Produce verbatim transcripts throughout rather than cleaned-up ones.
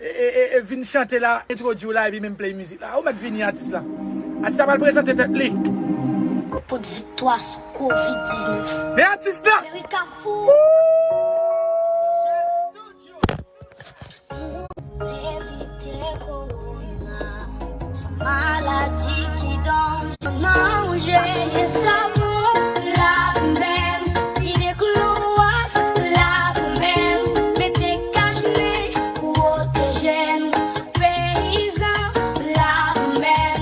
e, e, e, e vin chante la, entwodui w la, epi menm play mizik la. Ou mèt vini, atis la. Atis la pral prezante tèt li. Pot viktwa sou kovid diznèf. Men atis la! America fou! Evite kowona, se yon maladi ki danje. Pase savon, lave men, vide klowòks, lave men, mete kachnen, pwoteje nou. Peyizan, lave men,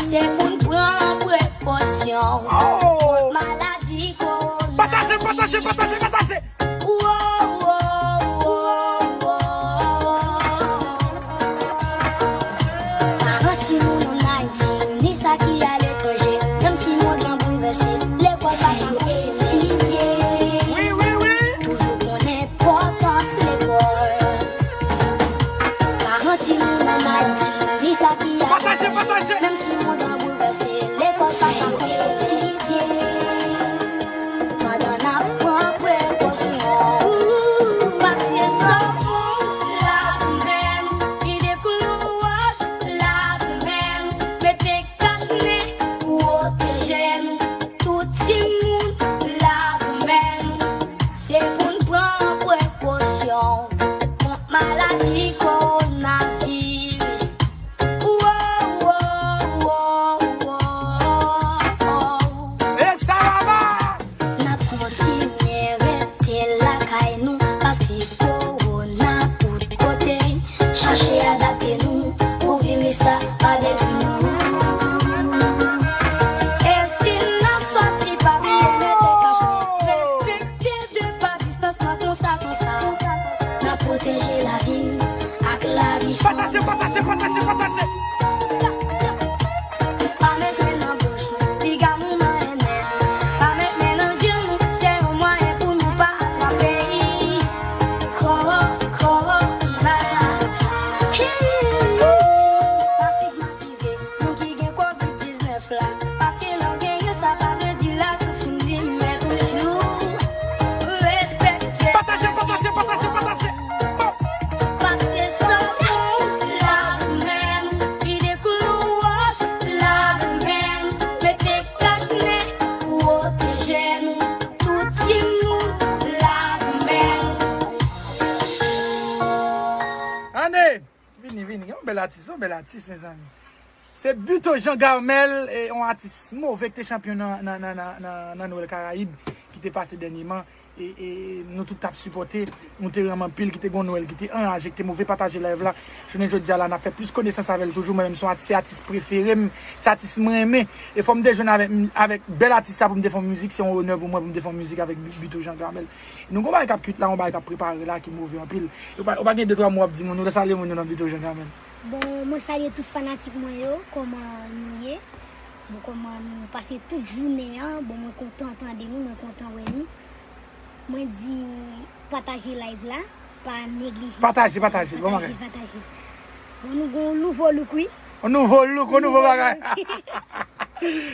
se pou n pran prekosyon kont maladi kowona. Pataje, pataje, pataje, pataje! Paran timoun ann Ayiti, ni sa ki aletranje, menm si mond lan boulvèse, lekòl pa ka fè etidye. Wi, wi, wi. Toujou konnen enpòtans lekòl. Paran timoun ann Ayiti, ni sa ki aletranje, menm si mond lan boulvèse, lekòl pa ka fè etidye. Pandan n ap pran prekosyon, pase savon, lave men, vide klowòks, lave men, mete kachnen, pwoteje nou. Tout timoun, lave men, se pou n pran prekosyon kont maladi kowonaviris. N ap kontinye rete lakay nou, paske kowona tout kote. Chache adapte nou pou viris la pa detwi nou. E si n ap sòti, pa bliye mete kachnen, respekte de pa distans lan konsa, konsa. N ap pwoteje lavi n ak lavi fanmi. Pataje, pataje, pataje, pataje. Pa met men nan bouch nou, piga nou nan N N. Pa met men nan je nou, se yon mwayen pou nou pa atrape kowona. Pa stigmatize moun ki gen kovid diznèf la, paske lè w genyen sa pa vle di lavi w fini, men toujou respekte. Pataje, pataje, pataje, pataje. Pase savon, lave men, vide klowòks, lave men, mete kachnen, pwoteje nou, tout timoun, lave men. Ane! Vini, vini, yon bèl atis, yon bèl atis, mezanmi. Se Buteau Jean Garmel, e, yon atis move ki te chanpyon nan, nan, nan, nan, nan, nan Nwèl Karayib ki te pase dènyeman. E, e nou tout t ap sipòte, nou te renmen anpil, ki te gon Nwèl ki te anraje, ki te move, pataje live la. Jounen jodi a la, n ap fè plis konesans avè l toujou. Mwen menm, se yon atis, se atis prefere m, se atis mwen renmen. E fò m te jwenn avèk, avèk bèl atis sa pou m te fè yon mizik, se yon onè pou mwen pou m te fè yon mizik avèk Bi-, Buteau Jean Garmel. Nou gon bagay k ap kwit la, yon bagay k ap prepare la ki move anpil. Ou pa, ou pa gen de twa mo w ap di moun, ou salye moun yo nan Buteau Jean Garmel. Bon, mwen salye tout fanatik mwen yo, kòman nou ye? Bon, kòman nou pase tout jounen an? Bon, mwen kontan tande nou, mwen kontan wè nou. Mwen di pataje live la, pa neglije. Pataje, pataje, bon bagay. Pataje, pataje. Bon, nou gon nouvo look, wi. On nouvo look, on nouvo bagay.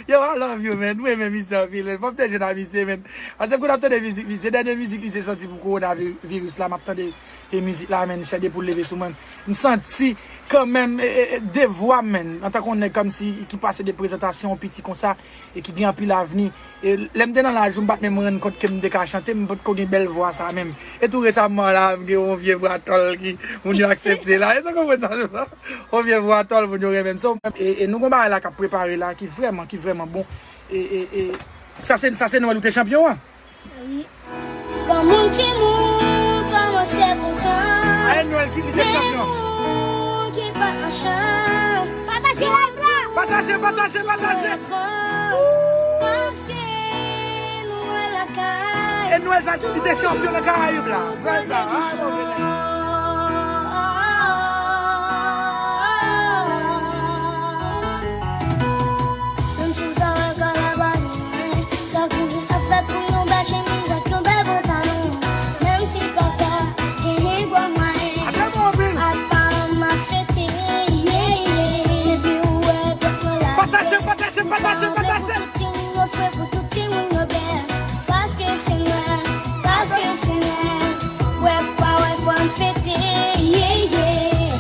Yo, I love you, man. Mwen renmen misye anpil. Fò m te jwenn a misye, man. Paske kou n ap tande mizik misye, dènye mizik misye soti pou kowonaviris la, m ap tande e mizik la, man, chè de poul leve sou mwen. M santi kanmenm, e, e, e, devwa m, man, antanke yon nèg kòmsi ki pase de prezantasyon piti konsa, e ki gen anpil avni. E lè m te nan laj ou, m pa t menm rann kont ke m te ka chante, m potko gen bèl vwa sa menm. E tou resaman la, m gen yon vye vwa tòl ki moun yo aksepte la. E sa konprann sa, yon vye vwa tòl moun yo renmen m. So, e, e nou gon bagay la k ap prepare la ki vrèman, ki vrèman bon. E, e, e sa se, sa se Nwèl ou te chanpyon an? Wi. Granmoun, timoun, kòmanse kontan. Ayen Nwèl ki li te chanpyon. Moun ki pa nan chan. Pataje live la. Pataje, pataje, pataje. Paske Nwèl lakay. E Nwèl sa ki li te chanpyon nan Karayib la. Nwèl sa, a, bon, bon. Menm si w ta wè kalabari, sa kouri ap fèt pou yon bèl chemiz ak yon bèl pantalon. Menm si papa genyen gwo mwayen, apa m ap fete, yeah, yeah. Depi w wè pèp mwen la. Pataje, pataje, pataje, pataje. Pou tout timoun yo fre, pou tout timoun yo bèl. Paske se Nwèl, paske se Nwèl. Wè pa wè, fò n fete, yeah, yeah.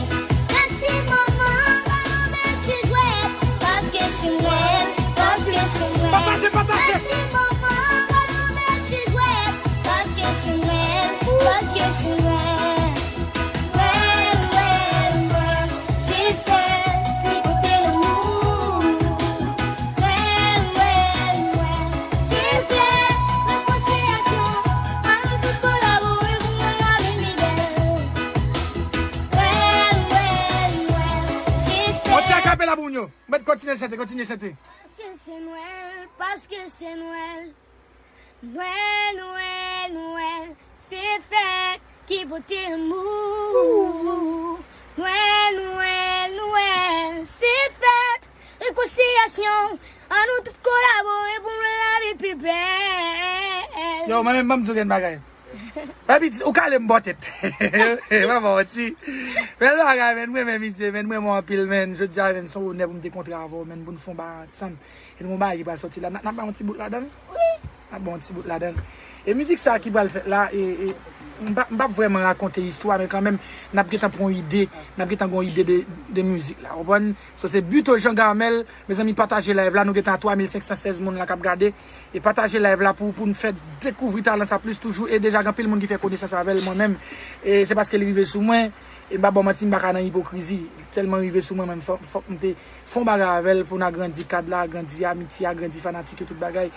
La pou moun yo. Mwen kontinye chante, kontinye chante. Paske se Nwèl, paske se Nwèl. Nwèl, Nwèl, Nwèl, se fèt ki pote lanmou. Nwèl, Nwèl, Nwèl, se fèt rekonsilyasyon. Ann nou tout kolabore pou nou lavi pi bèl. Yo, mwen menm, ban m di w yon bagay. Epi, ou kale m bò tèt. Mwen manti. Men bagay, men mwen renmen misye, men mwen renmen anpil, men jodi a, men se yon onè pou m te kontre avè w, men pou n fè yon bagay ansanm. E nou gon bagay ki pral sòti la. N ap, n ap bay yon ti bout ladan l. Wi. N ap bay yon ti bout ladan l. E mizik sa ki pral fèt la, e, e, m p ap, m p ap vrèman rakonte istwa, men kanmenm, n ap gentan pran yon ide, n ap gentan gen yon ide de, de mizik la. Ou konprann? So, se Buteau Jean Garmel. Mezanmi, pataje live la. Nou gentan a twa mil senk san sèz moun la k ap gade. E pataje live la pou, pou n fè dekouvri talan sa plis toujou. E deja, gen anpil moun ki fè konesans avè l, mwen menm. E se paske li rive sou mwen. E m pa ba w manti, m pa ka nan ipokrizi. Tèlman rive sou mwen, mwen, fò, fòk m te fè yon bagay avè l pou n agrandi kad la, agrandi amitye, agrandi fanatik yo, tout bagay.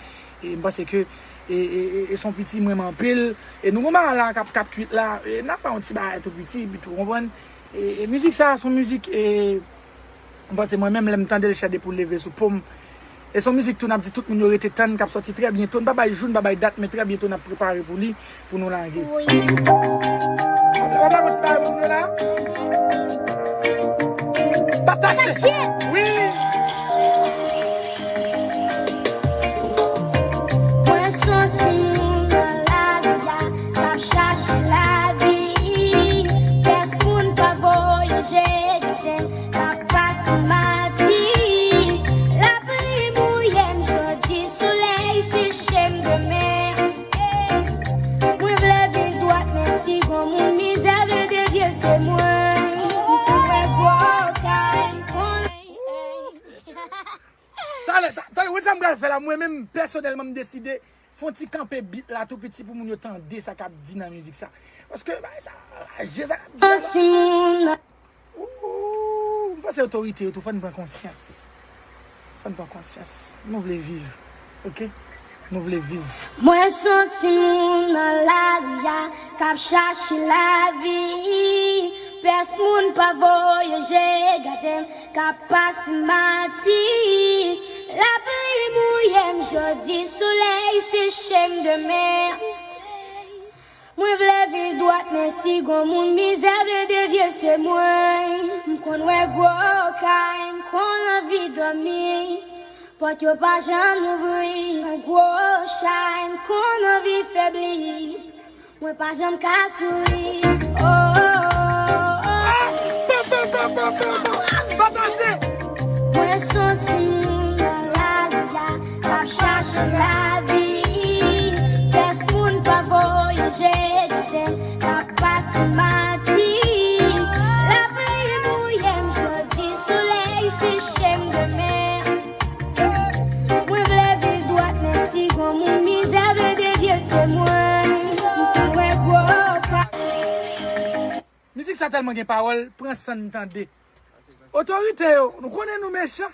E m panse ke e, e, e, e se yon piti m renmen anpil. E nou gon bagay la k ap, k ap kwit la. E n ap bay yon ti bagay tou piti, epi tou, ou konprann? E, e mizik sa, se yon mizik, e, m panse mwen menm, lè m tande l, chè de poul leve sou po m. E se yon mizik tou, n ap di tout moun yo rete tann, k ap sòti trè byento. N pa bay jou, n pa bay dat, men trè byento n ap prepare pou li, pou nou lage. Wi. W ap, w ap lage yon ti bagay pou nou la? Pataje! Pataje! Wi! Mwen se yon timoun nan lari a, k ap chache lavi. Pèsonn pa voye je gade m, k ap pase mati. Lapli mouye m jodi, solèy seche m demen. Mwen vle viv dwat, men si gon moun mizè vle devye, se mwen. M konn wè gwo kay, m konn Talè, ta-, talè, ou wè sa m pral fè la, mwen menm, pèsonèlman, m deside fè yon ti kanpe beat la tou piti pou moun yo tande sa k ap di nan mizik sa. Paske, bagay sa, je sa k ap di a la. Ou, m panse otorite yo tou, fò n pran konsyans. Fò n pran konsyans. Nou vle viv. Oke? Nou vle viv. Mwen se yon timoun nan lari a, k ap chache lavi. Pèsonn pa voye je gade m, k ap pase mati. Lapli mouye m jodi, solèy seche m demen. Mwen vle viv dwat, men si gon moun mizè vle devye, se mwen. M konn wè gwo kay, m konn anvi dòmi. Pòt yo pa janm louvri. Se yon gwo chay, m konn anvi febli. Mwen pa janm ka souri. Oh, oh, oh, oh. Pataje! Mwen se yon timoun nan lari a, k ap chache lavi. Pèsonn pa voye je gade m, k ap pase mati. Lapli mouye m jodi, solèy seche m demen. Mwen vle viv dwat, men si gon moun mizè vle devye, se mwen. M konn wè gwo ka. Mizik sa tèlman gen pawòl, pran san n tande. Otorite yo, nou konnen nou mechan.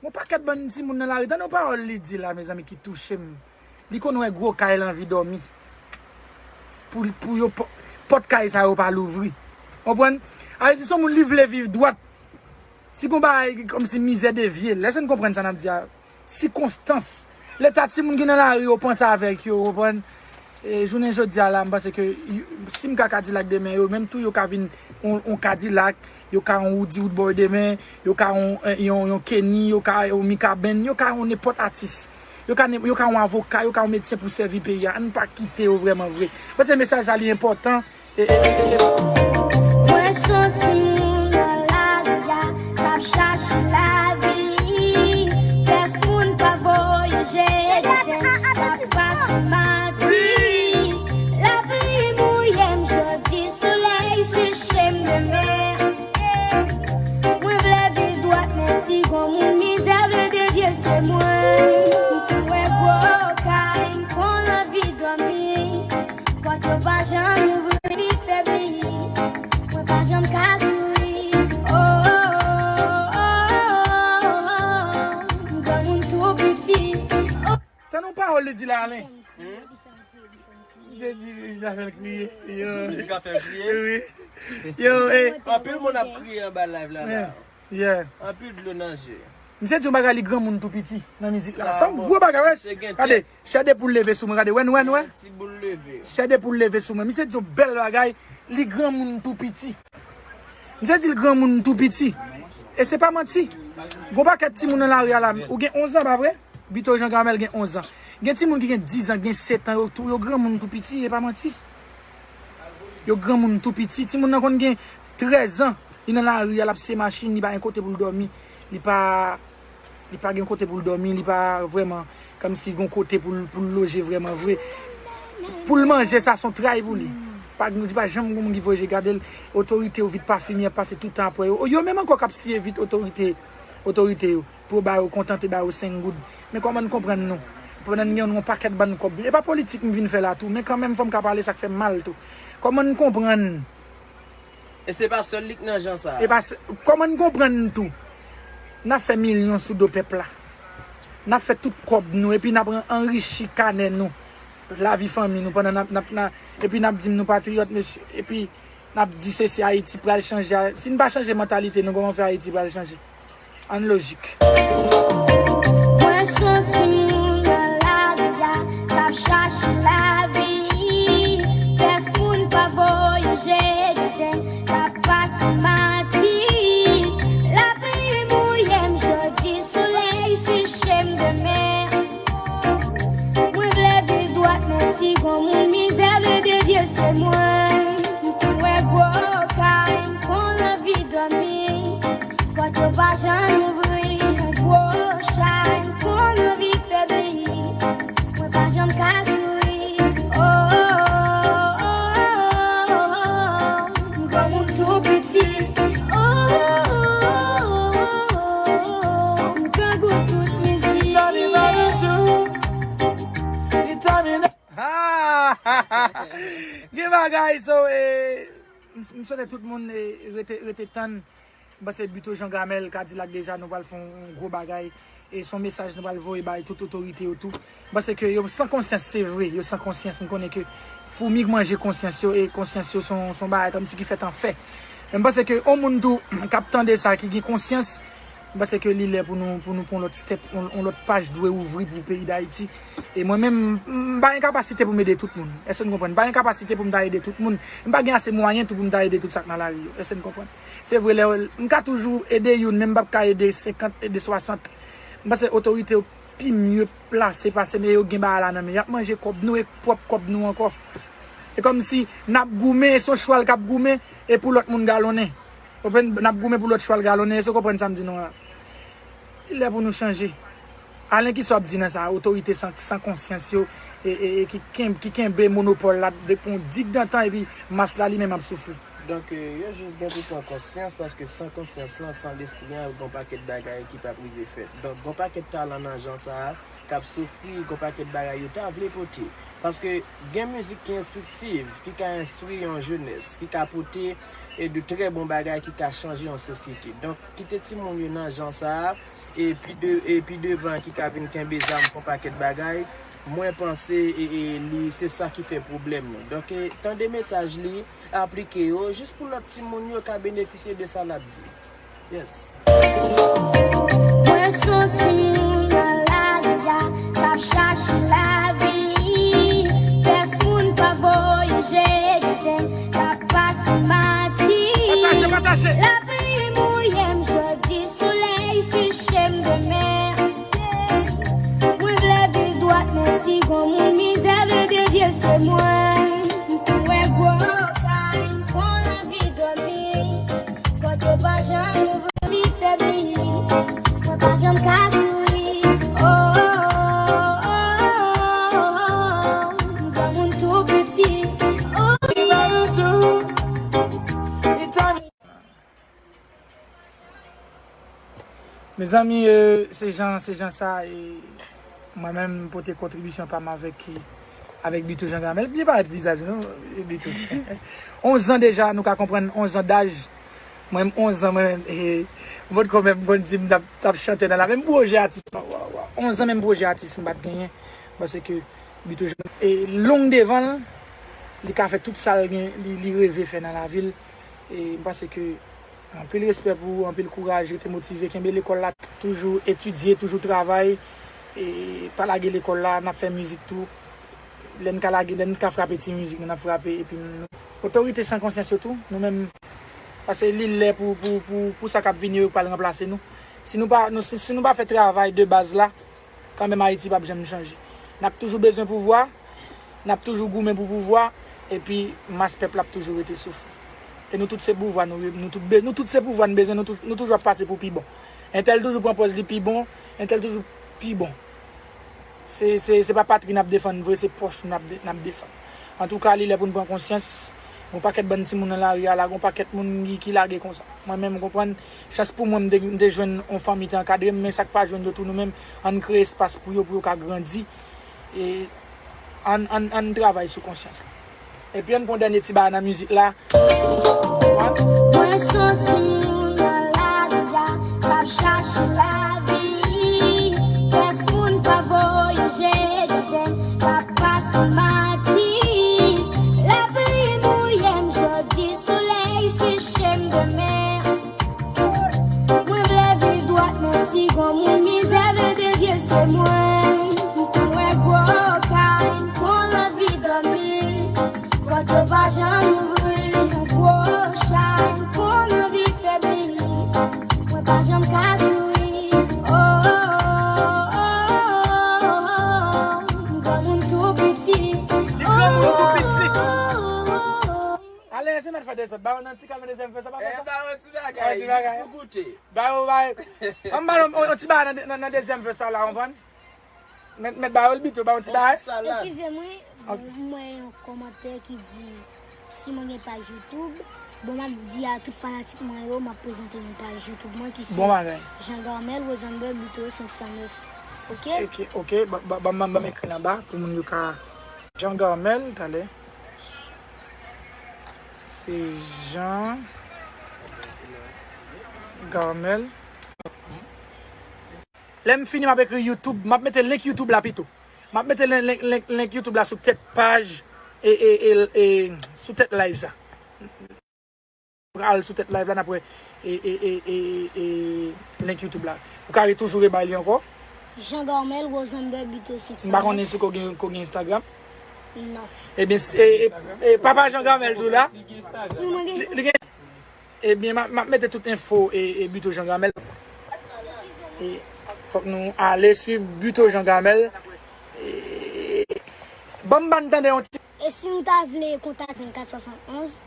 Gon pakèt bann timoun nan lari, tande yon pawòl li di la, mezanmi, ki touche m. Li konn wè gwo kay, l anvi dòmi. Pou, pou yo, pò-, pòt kay sa yo pa louvri. Konprann? A vle di, se yon moun li vle viv dwat. Si gon bagay kòmsi mizè devye l, èske n konprann sa n ap di a? Sikonstans, leta timoun ki nan lari yo panse avèk yo, ou konprann? E, jounen jodi a la, m panse ke y-, si m ka Kadilak demen, yo menm tou yo ka vin yon, yon Kadilak, yo ka yon Woody Woodboy demen, yo ka yon, yon, yon Kenny, yo ka yon Mikaben, yo ka yon nenpòt atis. Yo ka ne-, yo ka yon avoka, yo ka yon medsen pou sèvi peyi a. Ann pa kite yo vrèman vre. Paske mesaj la li enpòtan. E, e, e, e. Mwen se yon timoun nan lari a, k ap chache lavi. Pèsonn pa voye je gade m, k ap pase mati. Lapli mouye m jodi, solèy seche m demen. Mwen vle viv dwat, men si gon moun mizè vle devye, se mwen. M konn wè gwo kay, m konn anvi dòmi. Pòt yo pa janm louvri, li febli. Mwen pa janm ka souri. Oh, oh, oh, oh, oh. M granmoun tou piti. Oh. Tande yon pawòl li di la, Alen. Hmm? Li te di, li te fè l kriye. Yo. Mizik la fè l kriye? Wi. Yo, e. Anpil moun ap kriye anba live la, la. Yeah. Yeah. Anpil dlo nan je. Misye di yon bagay li granmoun tou piti nan mizik la. Sa yon gwo bagay, wè. Gade, chè de poul leve sou mwen, gade, wè, wè, wè. Ti boul leve. Chè de poul leve sou mwen. Misye di yon bèl bagay, li granmoun tou piti. Misye di l granmoun tou piti. E se pa manti. Gon pakèt timoun nan lari a la, ou gen onz an, pa vre? Bito Jean Gamel gen onz an. Gen timoun ki gen diz an, gen sèt an, yo tou, yo granmoun tou piti, e pa manti. Yo granmoun tou piti. Timoun nan konn gen trèz an, li nan lari a, l ap siye machin, li pa gen kote pou l dòmi. Li pa, li pa gen kote pou l dòmi, li pa vrèman kòmsi gon kote pou l, pou l loje vrèman vre. Pou l manje, sa se yon tray pou li. Pa, li pa janm gon moun ki voye je gade l. Otorite yo vit pa fini, ap pase tout tan apre yo. Yo menm ankò k ap siye vit otorite, otorite yo. Pou yo ba yo kontante, ba yo senk goud. Men kòman n konprann nou? Pandan n gen yon pakèt bann kòb. E pa politik m vin fè la tou, men kanmenm fò m ka pale sa k fè m mal tou. Kòman n konprann? E se pa sèl li k nan jan sa. E pa s- kòman n konprann tou? N ap fè milyon sou do pèp la. N ap fè tout kòb nou, epi n ap an- anrichi kanè nou. Lavi fanmi nou, pandan n ap, n ap, n ap, epi n ap di m nou patriyòt, mesye. Epi n ap di se, se Ayiti pral chanje. Si n pa chanje mantalite nou, kòman fè Ayiti pral chanje? Ann lojik. Mwen se yon timoun nan lari a k ap chache lavi. Pès moun pa voye je gade, k ap pase mati. Lapli mouye m jodi, solèy seche m demen. Mwen vle viv dwat, men si gon moun mizè vle devye, se mwen. M konn wè gwo kay, m konn anvi dòmi. Pòt yo pa janm ouvri, yon gwo chay, m konn anvi febli. Mwen pa janm ka souri. Oh, oh, oh, oh, oh. M granmoun tou piti. Oh, oh, oh, oh, oh. M grangou tout midi. Ah! Gen bagay, so, eh, m m swete tout moun eh, rete, rete tann. M panse Bito Jean Gamel, Kadilak deja, nou pral fè yon gwo bagay. E se yon mesaj nou pral voye bay tout otorite yo tou. M panse ke yo san konsyans, se vre, yo san konsyans. M konnen ke foumi k manje konsyans yo, e konsyans yo se yon, se yon bagay kòmsi ki fèt an fè. Men m panse ke yon moun tou k ap tande sa, ki gen konsyans, m panse ke li lè pou nou, pou nou pran yon lòt step, yon, yon lòt paj dwe ouvri pou peyi Dayiti. E mwen menm, m pa gen kapasite pou m ede tout moun. Èske n konprann? M pa gen kapasite pou m ta ede tout moun. M pa gen ase mwayen tou pou m ta ede tout sa k nan lari yo. Èske n konprann? Se vre, lè m ka toujou ede youn, men m p ap ka ede senkant, ede swasant. M panse otorite yo pi mye plase pase m, e yo gen bagay la nan men. Y ap manje kòb nou e pwòp kòb nou ankò. Se kòmsi n ap goumen, e se yon chwal k ap goumen, e pou lòt moun galonnen. Ou konprann? N ap goumen pou lòt chwal galonnen, èske w konprann sa m di nou an la? Li lè pou nou chanje. Alen, kisa w ap di nan sa? Otorite san, san konsyans yo, e, e, e ki, ken, ki kenbe monopòl la depi yon digdantan, epi mas la li menm ap soufri. Donk, eh, yo jis gen pou pran konsyans, paske san konsyans lan, san lespri an, gon pakèt bagay ki p ap rive fèt. Donk, gon pakèt talan nan jan sa a, k ap soufri, gon pakèt bagay yo ta vle pote. Paske gen mizik ki enstriktiv, ki ka enstwi yon jenès, ki ka pote, eh, de trè bon bagay ki ka chanje yon sosyete. Donk, kite timoun yo nan jan sa a, e pi de, e pi devan ki ka vin kenbe zam pou pakèt bagay, mwen panse, e, e, li, se sa ki fè pwoblèm nou. Donk, e, tande mesaj li, aplike yo, jis pou lòt timoun yo ka benefisye de sa l ap di. Yes. Mwen se yon timoun nan lari a, k ap chache lavi. Pès moun pa voye je gade, k ap pase mati. Pataje, pataje. Lapli mouye m jodi, solèy seche m demen. Mwen vle viv dwat, men si gon moun mizè vle devye, se mwen. M konn wè gwo kay, m konn anvi dòmi. Pòt yo pa janm ouvri, m febli. Mwen pa janm ka souri. Oh, oh, oh, oh, oh. M granmoun tou piti. Oh. Mezanmi, eh, se jan, se jan sa, e mwen menm m pote kontribisyon pa m avèk, avèk Bito Jean Gamel. Byen parèt vizaj ou non, Bito. Onz an deja, nou ka konprann, onz an daj. Mwen menm onz an, mwen menm, eh, m potko menm konn di m t ap, t ap chante nan la. Menm pwojè atis, wa, wa, wa. Onz an, menm pwojè atis m pa t genyen. Paske Bito Jean, e long devan l, li ka fè tout sa l gen, li, li reve fè nan lavi l. E m panse ke Anpil respè pou ou, anpil kouraj, rete motive, kenbe lekòl la, toujou etidye, toujou travay, e pa lage lekòl la, n ap fè mizik tou. Lè n ka lage, lè n ka frape ti mizik, nou n ap frape, epi nou, otorite san konsyans yo tou, nou menm, paske li lè pou, pou, pou, pou sa k ap vini yo pral ranplase nou. Si nou pa, nou, si, si nou pa fè travay de baz la, kanmenm Ayiti p ap janm chanje. N ap toujou bezwen pouvwa, n ap toujou goumen pou pouvwa, epi mas pèp la ap toujou rete soufri. E nou tout se pouvwa, nou, nou tout, be- nou tout se pouvwa, nou bezwen, nou, tou- nou toujou ap pase pou pi bon. Entèl toujou pran pòz li pi bon, entèl toujou pi bon. Se, se, se pa patri n ap defann vre, se pòch nou n ap, de- n ap defann. Antouka, li lè pou n pran konsyans. Gon pakèt bann timoun nan lari a la, gon pakèt moun ki, ki lage konsa. Mwen menm, m konprann, chans pou mwen, m te, m te jwenn yon fanmi te ankadre m, men sa k pa jwenn yo tou, nou menm, ann kreye espas pou yo, pou yo ka grandi. E ann, ann, ann travay sou konsyans la. Epi ann pran dènye ti bagay nan mizik la. Mwen se yon timoun nan lari a, k ap chache lavi. Kès moun pa voyaje, tèt k ap pase mati. Lapli mouye m jodi, solèy seche m demen. Mwen vle viv dwat, men si gon moun mizè vle devye, se mwen. M konn wè gwo kay, m konn anvi dòmi. Pòt yo pa janm ouvri, se yon gwo chay, m konn anvi fè bili. Mwen pa janm ka souri. Oh, oh, oh, oh, oh. M granmoun tou piti. Li granmoun tou piti. Oh, oh, oh, oh. Ale, se mèt fè dezòd. Ba yo nan ti kal nan dezyèm fè sa, papa. Eh, sa. Ba yo ti bagay, jis pou goute. Ba yo, ba yo. An ba yo, on, on ti bagay nan, nan, nan dezyèm fè sa la, w konprann? Mèt, mèt ba yo l bito, ba yo ti bagay. Eskize mwen, m wè yon kòmantè ki di si mwen gen paj YouTube. Bon, m ap di a tout fanatik mwen yo, m ap prezante yon paj YouTube mwen ki se Bon bagay. Jean Garmel Rosenberg Buteau senk san nèf. Ok? Ok, ok, ba, ba, ba, ba, ba m ekri anba pou moun yo ka Jean Garmel, talè. Se Jean Garmel. Lè m fini, m ap ekri YouTube. M ap mete link YouTube la pito. M ap mete link, link, link, link YouTube la sou tèt paj e, e, e, e sou tèt live sa. Al sou tèt live la, n ap wè e, e, e, e, e link YouTube la. Ou ka re- toujou rebay li ankò. Jean Garmel Rosenberg Buteau senk san nèf. M pa konnen si ko gen, ko gen Instagram. Non. Ebyen, s- e, e, e, papa Jean Garmel tou la. Wi, mwen gen. Li, li gen Ebyen, m ap, m ap mete tout enfo e, e Buteau Jean Garmel. E fòk nou ale swiv Buteau Jean Garmel. E, ban m, ban m tande yon ti E si nou ta vle kontak vennkat swasannonz,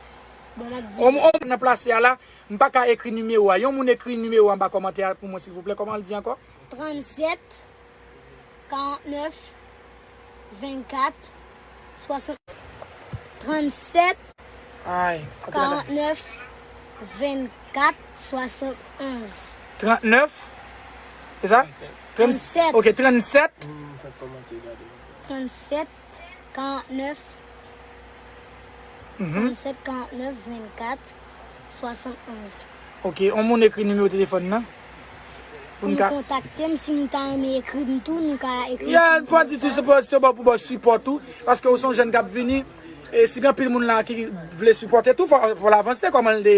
bon, m ap di On, on nan plase a la, m pa ka ekri nimewo a. Yon moun ekri nimewo a anba kòmantè a pou mwen, silvouplè. Kòman l di ankò? Trannsèt, karantnèf, vennkat, swasant, trannsèt, Ay, pa travay. karantnèf, vennkat, swasannonz. Trannèf? Se sa? Trannsèt. Ok, trannsèt. Trannsèt, karantnèf, Mhm. Trannsèt, karantnèf, vennkat, swasannonz. Ok, on moun ekri nimewo telefòn nan? Pou Pou n nou ka kontakte m, si nou ta renmen ekri m tou, nou ka ekri m Ya, sou pa di tou, WhatsApp. se pou, se pou, pou ba w sipò tou, paske ou se yon jèn k ap vini, e si gen anpil moun la ki vle sipòte tou, fò, fò l avanse, kòman l de,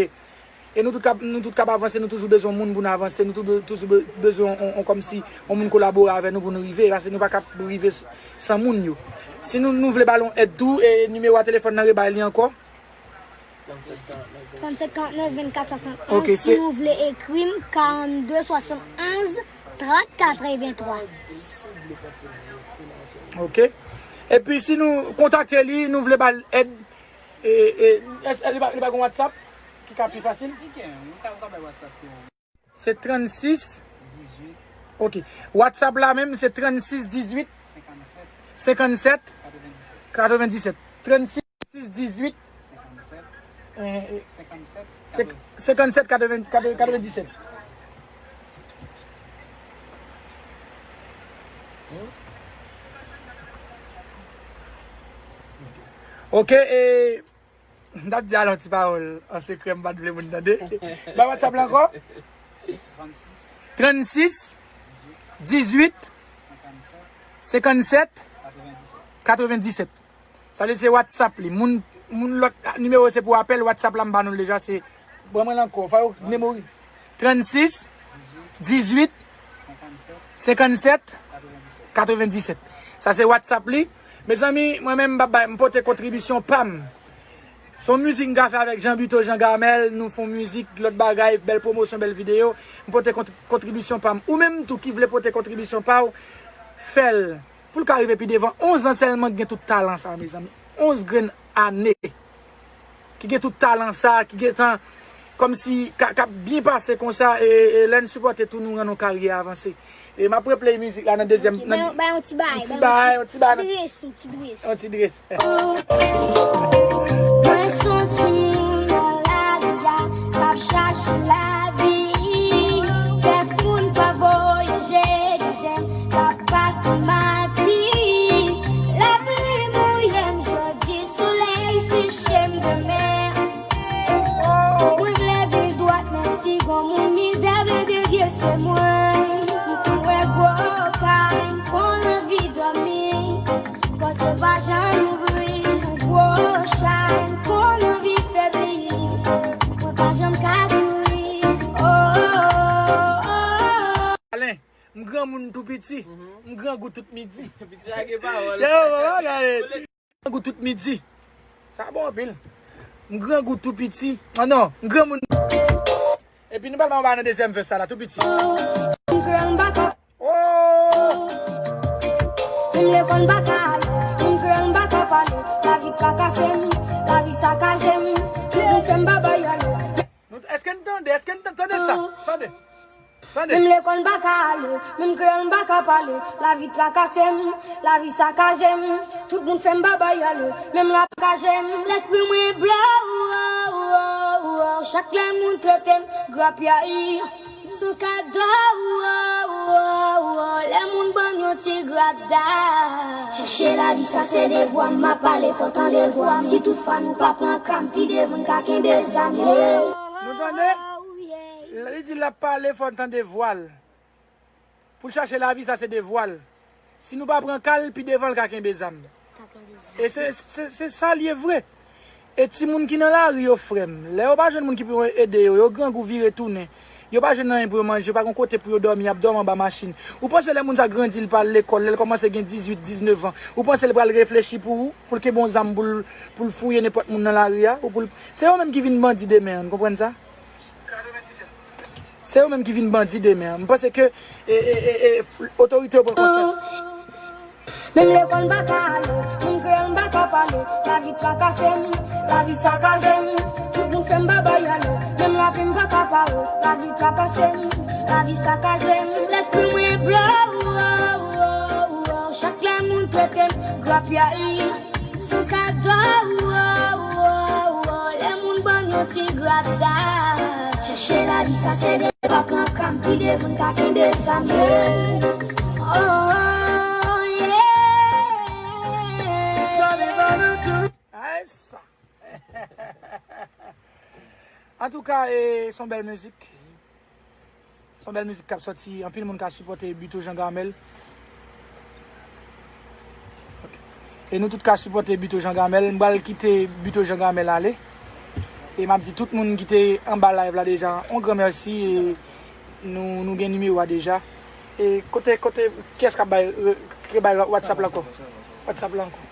e nou tout k ap, nou tout k ap avanse, nou toujou bezwen moun pou n avanse, nou tou be- toujou be- bezwen on, on, kòmsi, on moun kolabore avè nou pou nou rive, paske nou pa ka rive s- san moun yo. Si nou, nou vle ba l on èd tou, e nimewo a telefòn nan, rebay li ankò. Trannsèt, karantnèf, vennkat, swasannonz. Ok, Si se nou vle ekri m, karannde, swasannonz, trant, katrevenntwa. Ok. Epi si nou kontakte li, nou vle ba l èd, e, e, èske li pa, li pa gen WhatsApp ki ka pi fasil? Li gen, ou ka, ou ka bay WhatsApp pou Se trannsis. Ok. WhatsApp la menm, se trannsis dizuit. Senkannsèt. Senkannsèt. Katrevendisèt. Katrevendisèt. Trannsis dizuit. Senkannsèt. Eh, eh, Senkannsèt. Senk- Senkannsèt, katreven, katreven, katrevendisèt. Ok, e M t ap di al yon ti pawòl an sekrè, m pa t vle moun tande. Bay WhatsApp la ankò. Trannsis. Trannsis. Dizuit. Senkannsèt. Katrevendisèt. Katrevendisèt. Sa vle di se WhatsApp li. Moun, moun lòt nimewo se pou apèl, WhatsApp la m ba nou l deja, se Ban mwen l ankò. Fò yo memori. Trannsis, dizuit, senkannsèt, katrevenndisèt. Sa se WhatsApp li. Mezanmi, mwen menm, m ap bay, m pote kontribisyon pa m. Se yon mizik m ka fè avèk Jean Buteau, Jean Gamel, nou fè yon mizik, lòt bagay, bèl pwomosyon, bèl videyo. M pote kont-, kontribisyon pa m. Ou menm tou ki vle pote kontribisyon pa w, fè l. Pou l ka rive pi devan, onz an sèlman ki gen tout talan sa, mezanmi. Onz grenn ane. Ki gen tout talan sa, ki gen tan, kòmsi, ka, k ap byen pase konsa, e, e lè n sipòte tou, nou rann yon karyè avanse. E m ap replay mizik la nan dezyèm, Ok, nan bay, bay yon ti bay, yon ti bay, yon ti bay, yon ti bay, ti dress, yon ti dress. Yon ti dress. Mwen se yon timoun nan lari a, k ap chache lavi. Pèsonn pa voye je, gade m, k ap pase mati. Lapli mouye m jodi, solèy seche m demen. Mwen vle viv dwat, men si gon moun mizè vle devye, se mwen. M konn wè gwo kay, m konn anvi dòmi. Pòt yo pa janm ouvri, sou gwo chay, m konn anvi fè bri. Mwen pa janm ka souri. Oh, oh, oh, oh. Alen, m granmoun tou piti. M grangou tout midi. Piti a gen pawòl. Yo, yo, gade. Grangou tout midi. Sa bon anpil. M grangou tou piti. Ah non, m granmoun. Epi nou pral ba yon bagay nan dezyèm vès sa la, tou piti. M kreyòl m pa ka. Oh! Menm lekòl m pa ka ale. M kreyòl m pa ka pale. Lavi trakase m, lavi sakaje m. Tout moun fè m babay ale. Nou, èske n tande? Èske n tande sa? Tande. Tande. Menm lekòl m pa ka ale, menm kreyòl m pa ka pale. Lavi trakase m, lavi sakaje m. Tout moun fè m babay ale, menm rap kaje m. Lespri mwen blow, oh, oh, oh. Chak lè moun trete m grapyay, se yon kado, oh, oh, oh. Lè moun ban m yon ti grada. Chèche lavi sa se devwa m, m ap pale fò tande vwa m. Si tout fwa nou pa pran ka m, pi devan n ka kenbe zam yo. Nou tande? Li di l ap pale fò n tande vwa l. Pou l chache lavi, sa se devwa l. Si nou pa pran ka l, pi devan l ka kenbe zam. E se, se, se sa l ye vre. E timoun ki nan lari yo, frè m, lè yo pa jwenn moun ki pou ede yo, yo grangou vire tounen. Yo pa jwenn anyen pou yo manje, yo pa gen kote pou yo dòmi, y ap dòmi anba machin. Ou panse lè moun sa grandi, l pa al lekòl, lè l kòmanse gen dizuit, diznèf an, ou panse l pral reflechi pou ou, pou l kenbe yon zam pou l, pou l fouye nenpòt moun nan lari a, ou pou l, se yo menm ki vin bandi demen an, n konprann sa? Se yo menm ki vin bandi demen an. M panse ke, e, e, e, e, otorite yo pran konsyans. Menm lekòl m pa ka ale, menm kreyòl m pa ka pale. Lavi trakase m, lavi sakaje m. Tout moun fè m babay ale, menm lavi m pa ka pare. Lavi trakase m, lavi sakaje m. Lespri mwen blow, oh, oh, oh, oh. Chak lè moun trete m grapyay, se yon kado, oh, oh, oh. Lè moun ban m yon ti grada. Chèche lavi sa se de pa pran ka m, pi devan n ka kenbe zam yo. Oh, yeah. Ay sa. Antouka, e, se yon bèl mizik. Se yon bèl mizik k ap sòti. Anpil moun ka sipòte Buteau Jean Gamel. Ok. E nou tout ka sipòte Buteau Jean Gamel. M pral kite Buteau Jean Gamel ale. E m ap di tout moun ki te anba live la deja, yon gran mèsi. E nou, nou gen nimewo a deja. E kote, kote, kiyès k ap bay, ki bay WhatsApp la ankò? WhatsApp la ankò.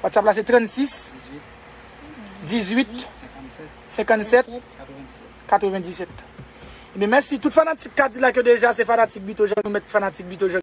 WhatsApp la se trannsis, dizuit, senkannsèt, katrevenndisèt. Ebyen, mèsi tout fanatik Kadilak yo deja, se fanatik Buteau Jean, nou mèt fanatik Buteau Jean.